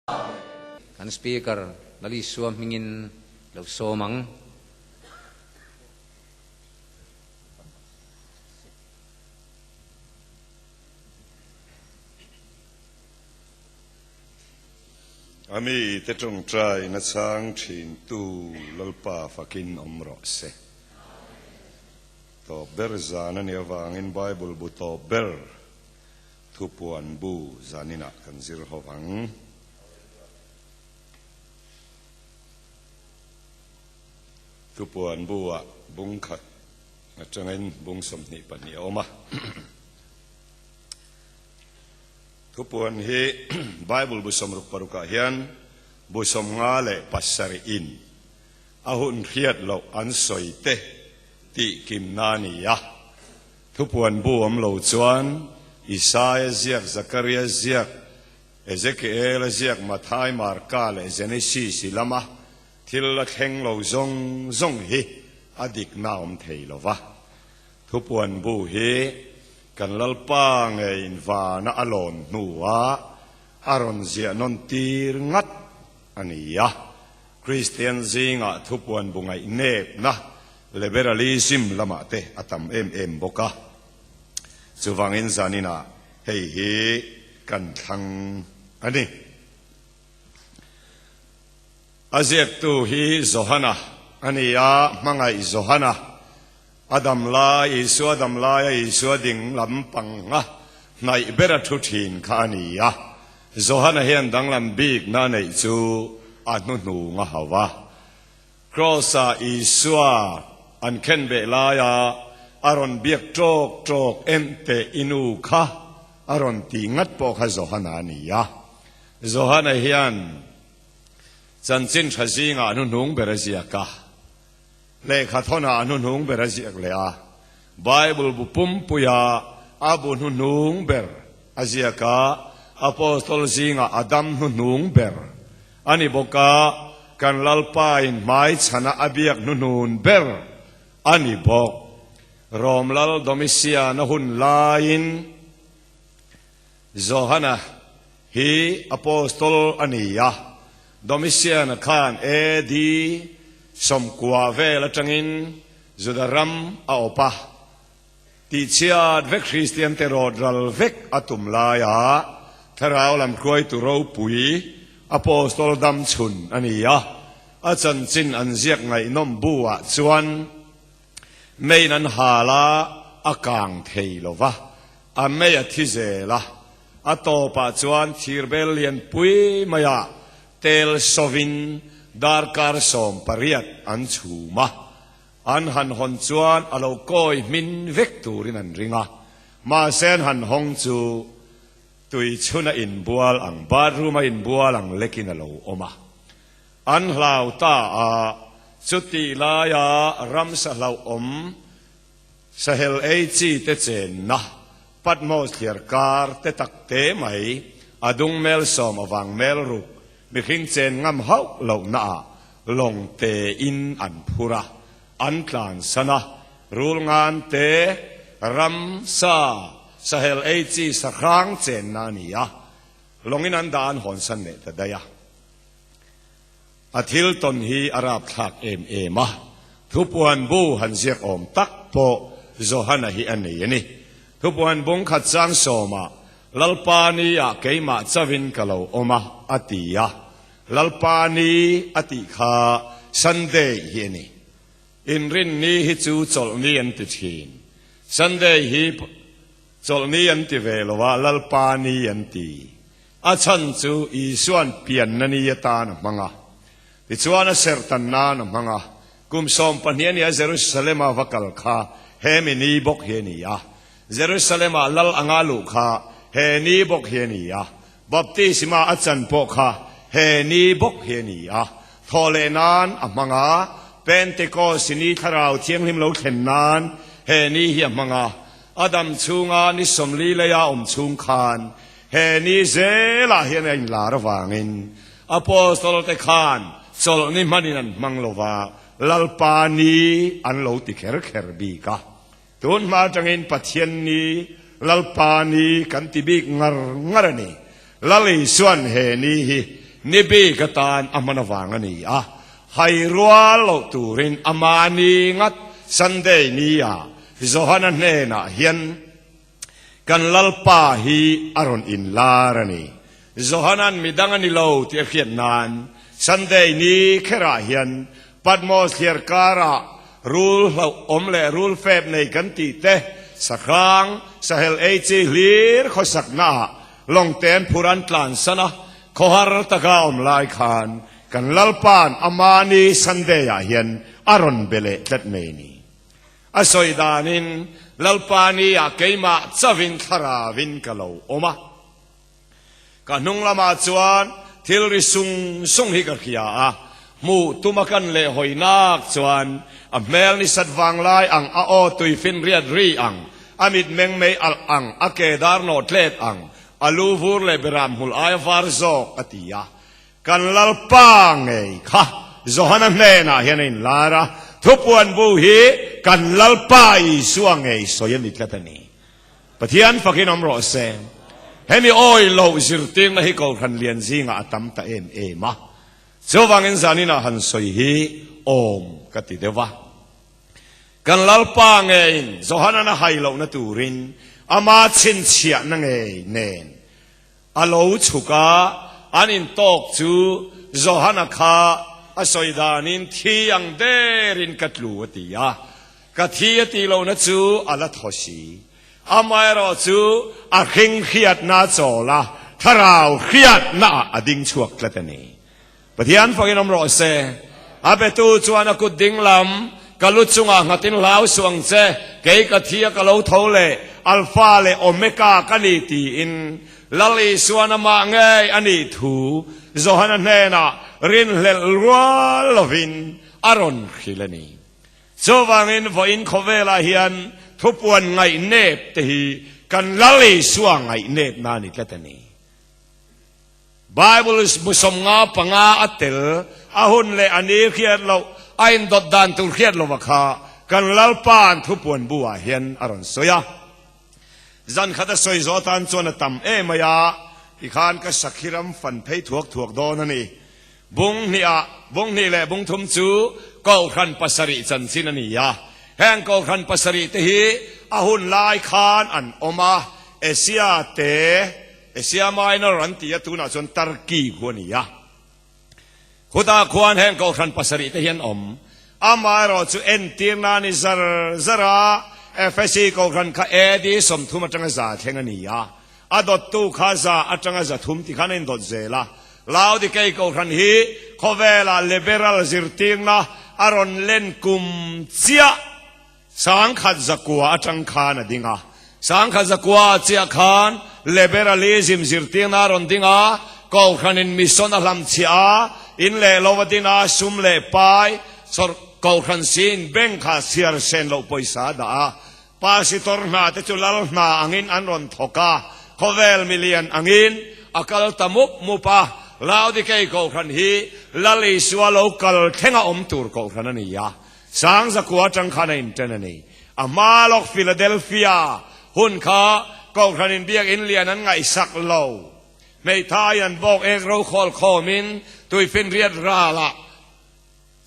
Kan Speaker Lalisua hmingin lo sawm ang. A mi te tawngtai na chhang thin tu Lalpa fakin awm rawh se. Tawp ber zan a nih avangin Bible bu tawp ber Thupuan bu zaninah kan zir ho vang. Thupuan bu-ah bung khat atangin bung 22 a awm a. Thupuan hi Bible bu 66 ah hian bu 57 in a hun hriat loh an sawi te tih kimna a ni a. Thupuan bu awm lo chuan Isaia ziak, Zakaria ziak, Ezekiela ziak, Mathai, Marka leh Genesis i lama thil la thleng lo zawng zawng hi a dikna awm thei lo va. Thupuan bu hi kan Lalpa ngeiin vana a lawn hnuah a rawn ziah nawn tir ngat a ni a. Kristian zingah thupuan bu ngaihnepna, liberalism, lamah te a tam em em bawk a. Chuvangin zaninah hei hi kan thlang a ni. A ziaktu hi Johana a ni a, hmangaih Johana, a dam lai, Isua dam laia Isua ding lam panga hnaih bera thu thin kha a ni a. Johana hian danglam bikna a neih chu a hnuhnung a hau a. Kraws-ah Isua an khen beh laia a rawn biak ṭawk ṭawk em teh i nu kha a rawn tih ngat pawh kha Johana a ni a. Johana hian chanchin ṭha zingah a hnuhnung ber a ziak a, lehkha thawnah a hnuhnung ber a ziak leh a, Bible bu pumpuia a bu hnuhnung ber a ziak a, Apostol zingah a dam hnuhnung ber a ni bawk a, kan Lalpain hmaichhana a biak hnuhnun ber a ni bawk. Rom Lal Domitian-a hun laiin Johana hi Apostol a ni a, Domitian-a khan AD 90 vel atangin Juda ram a awp a. Tihchhiat vek Kristiante rawt ral vek a tum laia Thlarau lam hruaitu ropui Apostol dam chhun a ni a, a chanchin an ziak ngaihnawm bu ah chuan meiin an hal a, a kang thei lo va, a mei a thi zel a, a tawpah chuan thirbel lianpui maiah tel sovin darkar 18 an chhum a. An han hawn chuan a lo kawi hmin vek turin an ring a, mahse an han hawng chu tui chhun a inbual ang, bathroom a inbual ang lekin a lo awm a. An hlau ta a, chutih laia ramsa hlauhawm sahel ei chi te chenna Patmos thliar kar te tak te mai a dung mel sawm avang mel ruk Mihring chen ngam hauh lohnaah lawng tein an phur a, an tlansan a, rul ngan te, ram, sa, sahel ei chi sahrang chenna a ni a, lawngin an dah an hawnsan leh ta daih a. A thil tawn hi a rapthlak em em a, thupuan bu han ziak awm tak pawh Johana hi a nei a ni. Thupuan bung khat chang sawmah Lalpa ni ah keimah chauhin ka lo awm a, a ti a. Lalpa ni a tih kha Sunday hi a ni. Inrinni hi chu chawlhni an ti thin. Sunday hi chawlhni an ti ve lo a, Lalpa ni an ti. A chhan chu Isua'n pianna ni atan a hmang a. Tichuan a serhtan nan a hmang a. Kum 12 a nia Jerusalem-a va kal kha hemi ni bawk hi a ni a. Jerusalem-ah lal anga luh kha he ni bawk hi a ni a, baptisma a chan pawh kha he ni bawk hi a ni a, thawh leh nan a hmang a, Pentecost ni Thlarau Thianghlim lo thlen nan he ni hi a hmang a, a dam chhunga ni 40 leia awm chhung khan he ni zelah hian a inlar avangin Apostol te khan chawlhni hmanin an hmang lo va, Lalpa ni an lo ti kher kher bik a. Tun hma atangin Pathian ni, Lalpa ni kan ti bik ngar ngar a ni. Lal Isuan he ni hi ni bik atan a hman avang a ni a, hai rual loh turin ama ni ngat Sunday ni ah Johana hnenah hian kan Lalpa hi a rawn inlar a ni. Johanan midang a ni lo tih a hriat nan Sunday ni kherah hian Patmos thliar karah rul hlauhawm leh rul fep nei kan tih te, sahrang, sahel ei chi hlir khawsaknaah lawngten phur an tlansan a, khawhar taka awm lai khan kan Lalpa'n amahni Sunday-ah hian a rawn be leh tlat mai ni. A sawi danin Lalpa ni-ah keimah chavin thlaravin ka lo awm a. Ka hnung lamah chuan thil ri sung sung hi ka hria a, hmuh tuma kan leh hawi nak chuan a hmel ni sat vang lai ang, a aw tui fin riat ri ang, a mit meng mei alh ang, a ke dar nawh tlet ang, a lu vur leh beram hmul aia var zawk a ti a. Kan Lalpa ngei kha Johana hnenah hian a inlar a, thupuan bu hi kan Lalpa Isua ngei sawi a ni tlat a ni. Pathian fakin awm rawh se. Hemi awi loh zirtirna hi Kohhran lian zingah a tam ta em em a. Chuvangin zaninah han sawi hi awm ka ti deuh a. Kan Lalpa ngeiin Johanan a hai lohna turin ama chhinchhiahna ngei nen a lo chhuk a, an intawk chu Johana kha a sawi danin thi ang derin ka tlu a ti a. Ka thi a tih lohna chu a la thaw si. Amaherawh chu a hring hriatna a chawl a, thlarau hriatnaah a ding chhuak tlat a ni. Pathian fakin awm rawh se. A betu chuan a kut ding lam ka lu chungah nghatin hlau suh ang che, kei ka thi a ka lo tho leh, Alpha leh Omega ka ni tiin Lal Isuan amah ngei a nih thu Johana hnenah rinhlelh rual lovin a rawn hrilh a ni. Chuvangin vawiin khawvelah hian thupuan ngaihnep te hi kan Lal Isua ngaihnep na a ni tlat a ni. Bible musawm nga panga a tel a hun leh a ni hriat loh a indawt dan tur hriat lova kha kan Lalpa'n thupuan bu ah hian a rawn sawi a. Zan khat a sawi zawh atan chuan a tam em mai a, tikhan ka sakhi ram fan phei thuak thuak dawn a ni. Bung hnih-ah, bung hnih leh bung thum chu Kohhran pasarih chanchin a ni a. Heng Kohhran pasarih te hi a hun lai khan an awm a, Asia te, Asia Minor an ti a, tunah chuan Turkey khu a ni a. Khutah khuan heng Kohhran pasarih te hi an awm. Amaherawh chu entir nan i zar zar a, Efesi Kohhran kha AD 30 atanga za thleng a ni a, a dawttu kha za atanga za thum ti khan a indawt zel a. Laodikei Kohhran hi khawvela liberal zirtirna a rawn len kum chiah 1000 zakua atang khan a ding a. 1000 zakua chiah khan liberalism zirtirna a rawn ding a, Kohhranin mission a hlamchhiah a, in leh lo a din a, sum leh pai, Kohhran siin bank ah chhiar sen loh pawisa a dah a. Pasitor hna te chu lal hna angin an rawn thawk a, khawvel milian angin a kal ta mup mup a. Laodikei Kohhran hi Lal Isua lo kal thlenga awm tur Kohhran a ni a, 1009 atang khan a inṭen a ni. A hma lawk Philadelphia hun kha Kohhranin biakinn lian an ngaihsak lo. Hmeithai an bawk ek ro khawl khawmin tuifinriat ralah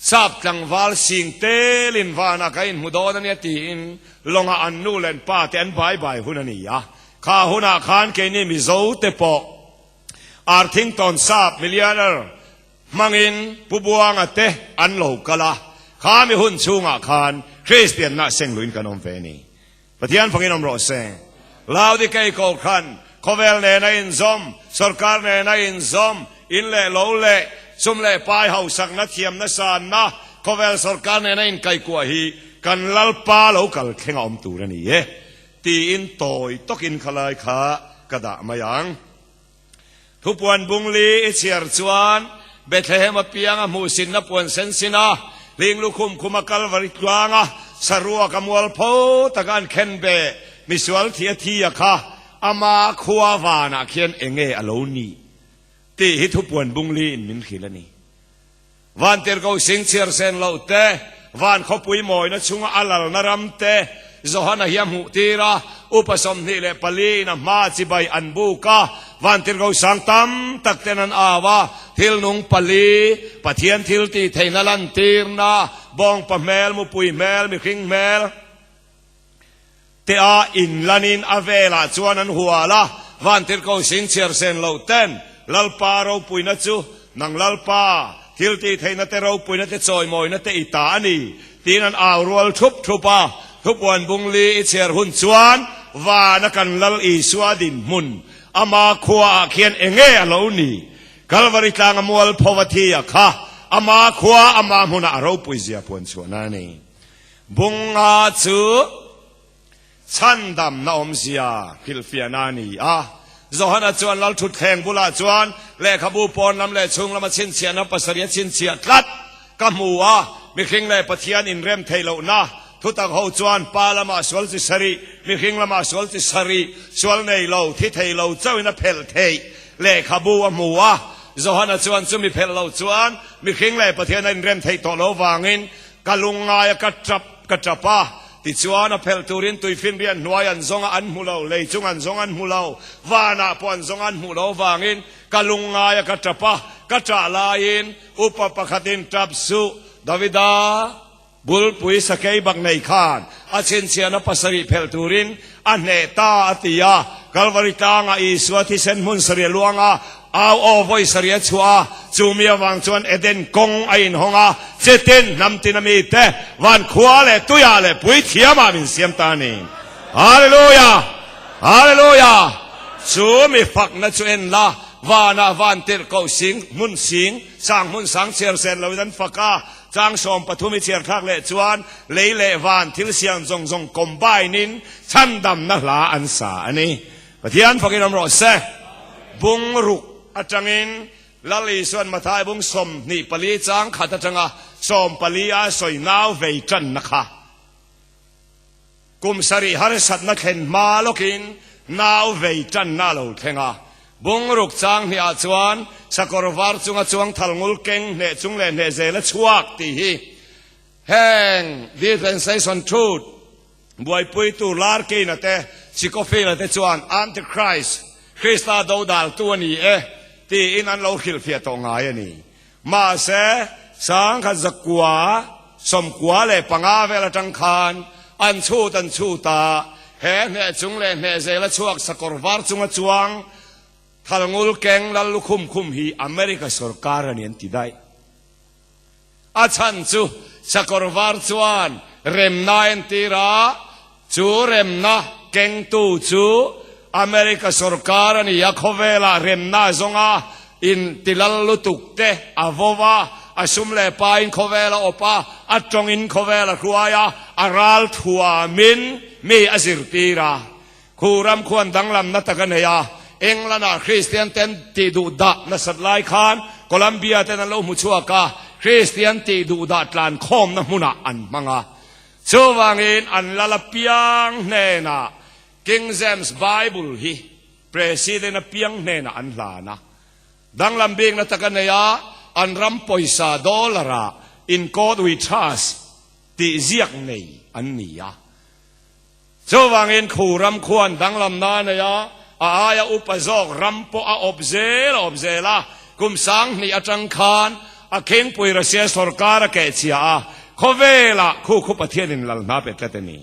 Sap tlangval sing telin vanah ka inhmu dawn a nia tiin lawngah an nu leh an pa te an bai bai hun a ni a. Kha hunah khan keini Mizo te pawh Arthington sap millionaire hmangin Pu Buanga te an lo kal a, kha mi hun chhungah khan Kristianna sengluin kan awm ve a ni. Pathian fangin awm rawh se. Laodikei Kohhran, khawvel nena inzawm, sorkar nena inzawm, in leh lo leh sum leh pai hausakna thiamna sanna, khawvel sorkar nena inkaihkuah hi kan Lalpa lo kal thleng a awm tur a ni e, tiin tawi tawkin khalai kha ka dah mai ang. Thupuan bungli i chhiar chuan Bethlehem apianga hmuhsinna puan sen sin a, hling lukhum khuma Kalvari tluanga saruak a mualpho taka an khen be misual thi a thi a kha ama khua vanah khian enge a lo nih tih hi thupuan bungli in min hrilh a ni. Vantirhkoh sing chhiar sen loh te, van khawpui mawina chunga a lalna ram te Johana hi a hmuh tir a, upa 24 in a hma chibai an buk a. Vantirhko sang tam tak ten an au a, thil nung pali, Pathian thil tih theihna lantirna, bawngpa hmel, mupui hmel, mihring hmel te a inlanin a velah chuan an hual a. Vantirhko sing chhiar sen loh ten Lalpa ropuina chu nang Lalpa thil tih theihna te ropuina te chawimawina te i ta a ni tiin an au rual thup thup a. Thupuan bungli i chhiar hun chuan vana kan Lal Isua dinhmun Ama khuaah khian enge a lo ni? Kalvari tlanga mual pho a thi a kha, ama khua ama hmunah a ropui zia puan chhuahna a ni. Bunga chu chhandamna awmzia hrilhfiahna a ni a. Johana chuan Lalthutthleng bulah chuan lehkhabu pawn lam leh chhung lama chhinchhiahna pasarih a chhinchhiah tlat. Ka hmu a, mihring leh Pathian inrem theih lohna thutak ho chuan Pa lamah sual chi sarih, mihring lamah sual chi sarih, sual nei lo, thi thei lo chauhin a phelh theih lehkhabu a hmu a. Johana chuan chumi phelh lo chuan mihring leh Pathian a inrem theih tawh lo vangin ka lungngai a, ka tap ka tap a. Tichuan a phelh turin tuifinriat hnuai an zawng a an hmu lo, lei chung an zawng an hmu lo, vanah pawh an zawng a an hmuh lo vangin ka lungngai a, ka tap a, ka tah laiin Upa pakhatin tap suh, Davida bulpui sakei bak nei khan a chhinchhiahna pasarih phelh turin a hneh ta a ti a. Kalvari tlangah Isua thisen hmun sarih a luang a, au aw vawi sarih a chhuah a, chu mi avang chuan Eden kawng a inhawng a, chitin hnam tin a mite van khua leh tuiah leh puithiamah min siam ta a ni. Hallelujah! Hallelujah! Chu mi fakna chu en la. Vanah van tirhkoh sing hmun sing sang hmun sang chhiar sen loin an fak a, chang 13 i chhiar thlak leh chuan lei leh van thil siam zawng zawng combine in chhandamna hla an sa a ni. Pathian fakin awm rawh se. Bung ruk atangin Lal Isuan Mathai bung 24 chang khat atanga 14 a sawi nau vei tanna kha. Kum sarih harsatna thlen hma lawkin nau vei tanna a lo thleng a. Bungruk chang hniah chuan sakawr var chunga chuang thal ngul keng hneh chung leh hneh zel a chhuak tih hi heng dispensation truth buaipuitu Larkin-a te Scofield-a te chuan Antichrist, Krista dodaltu a ni e tiin an lo hrilhfiah tawh ngai a ni. Mahse, 1995 vel atang khan an chhut an chhut a, he hneh chung leh hneh zela chhuak sakawr var chunga chuang Thalngul keng lal lukhum khum hi America sorkar a ni an ti daih. A chhan chu sakawr var chuan remna a entir a, chu remna kengtu chu America sorkar a ni a, khawvelah remna a zawng a, in ti lal lutuk te a vo a, a sum leh pain khawvel a awp a, a tawngin khawvel a hruai a, a ral thuamin mi a zirtir a. Khu ram khuan danglamna tak a nei a, England-ah Kristian ten tih duh dah nasat lai khan Columbia ten an lo hmu chhuak a, Kristian tih duh dah tlan khawmna hmunah an hmang a. Chuvangin an lal apiang hnenah King James Bible hi President apiang hnenah an hlan a. Danglam bikna tak a nei a, an ram pawisa dollar-ah In God We Trust tih ziak nei an ni a. Chuvangin khu ram khuan danglamna a nei a, a aia upa zawk ram pawh a awp zel a awp zel a. Kum 2000 atang khan a khingpui Russia sorkar a kehchhia a, khawvelah khu khu Pathianin lal hna pe tlat a ni.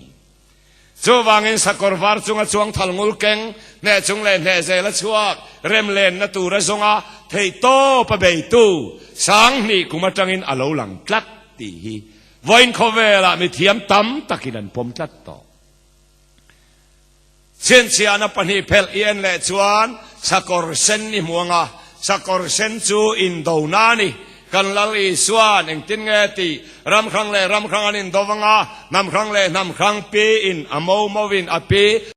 Chuvangin sakawr var chunga chuang thal ngul keng, hneh chung leh hneh zel a chhuak, rem lenna tur a zawng a, theihtawp a beitu 2000 kum atangin a lo lang tlat tih hi Vawiin khawvelah mithiam tam takin an pawm tlat tawh. Chhinchhiahna pahnih phelh i en leh chuan sakawr sen i hmu ang a, sakawr sen chu indona a ni. Kan Lal Isua'n engtin nge tih ram hrang leh ram hrang an indo vang a, hnam hrang leh hnam hrang piin a mo mo in a pi.